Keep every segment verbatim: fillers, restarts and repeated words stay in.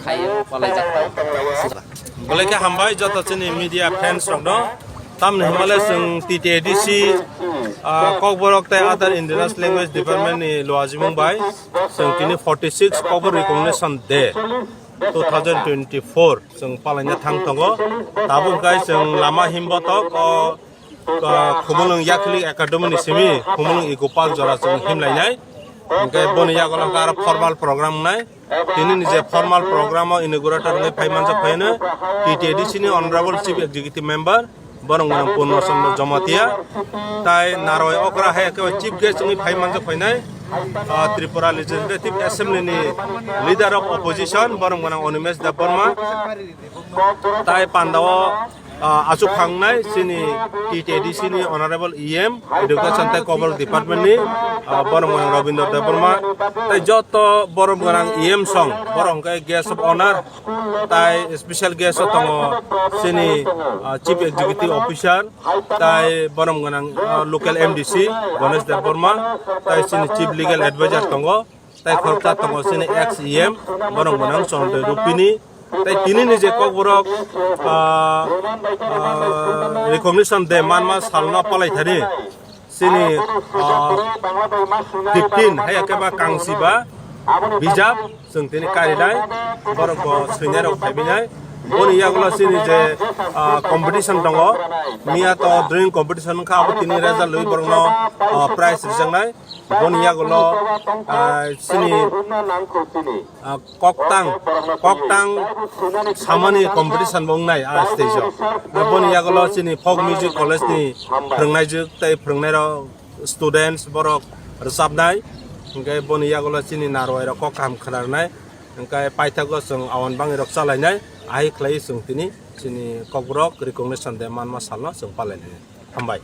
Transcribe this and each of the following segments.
khaio, palaijak. Belai khe hambai joto chini media fans rokno. Tamni hwnmale chwng T T A D C, ah, Kokborok tei other Indigenous Language Department ni luajimung bai chwng tini forty six Kokborok Recognition Day two thousand twenty-four chwng palaina thang tongo. Tabuk hwnkhe chwng lama himbotok o, ah, Khumulwng Yakhli Academy ni simi Khumulwng Eco Park jora chwng himlainai. Hwnkhe boni yagulo hwnkhe aro formal program wngnai. Tini ni je formal program o inaugurator wngwi phai manjak phaino T T A D C ni Honorable Chief Executive Member borok gwnang Purno Chandra Jamatia, tai Narwai Okra hai khe Chief Guest wngwi phai manjak phainai, ah, Tripura Legislative Assembly ni Leader of Opposition borok gwnang Animesh Debbarma, tai pandao ah, achuk phangnai chini T T A D C ni Honorable E M, Education tei Kokborok Department ni, ah, borok gwnang Rabindra Debbarma, tei joto borok gwnang E M song, borok hwnkhe Guest of Honor, tai special guest o tongo chini, ah, Chief Executive Officer, tai borok gwnang, ah, local M D C Ganesh Debbarma, tai chini Chief Legal Advisor tongo. Tai khoroksa tongo chini ex E M, borok gwnang Chondroy Rupini. Tai tini ni je Kokborok, ah, ah, Recognition Day manma salno palai thani chini, ah, fifteen hai khe ba kangsi ba bijap chwng tini karinai borok bo swinai rok phaibinai. Boni yagulo chini je, ah, competition tongo, miya to drawing competition wngkha, abo tini result rwi borokno, ah, prize rijaknai. Boni yagulo, ah, chini, ah, koktang, koktang samani competition bo wngnai a stage o. Boni yagulo chini folk music college ni phwrwngnaijwk tei phwrwngnairok students borok rwchapnai. Hwnkhe boni yagulo chini Narwai rok kok kaham khwnarwnai. Hwnkhe paithago chwng awan bangwi rok chalainai. Ahai khlai chwng tini chini Kokborok Recognition Day manma salno chwng palainai. Hambai.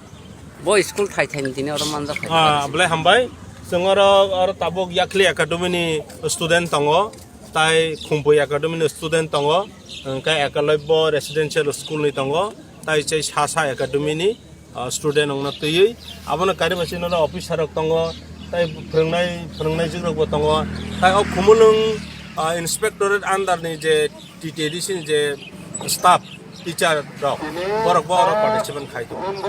Bo school thai thai ni tini oro manjak kha. Ah, belai hambai. Chwng oro, oro tabuk Yakhli Academy ni student tongo, tai Khumpui Academy ni student tongo, hwnkhe Ekalobya Residential School ni tongo, tai chai Sasa Academy ni, ah, student wngna twiwi. Abono kariba chini oro officer rok tongo, tai phwrwngnai, phwrwngnaijwk rok bo tongo, tai o Khumulwng, ah, inspectorate under ni je T T A D C ni je staff, teacher rok, borok bo oro participant khai tongo.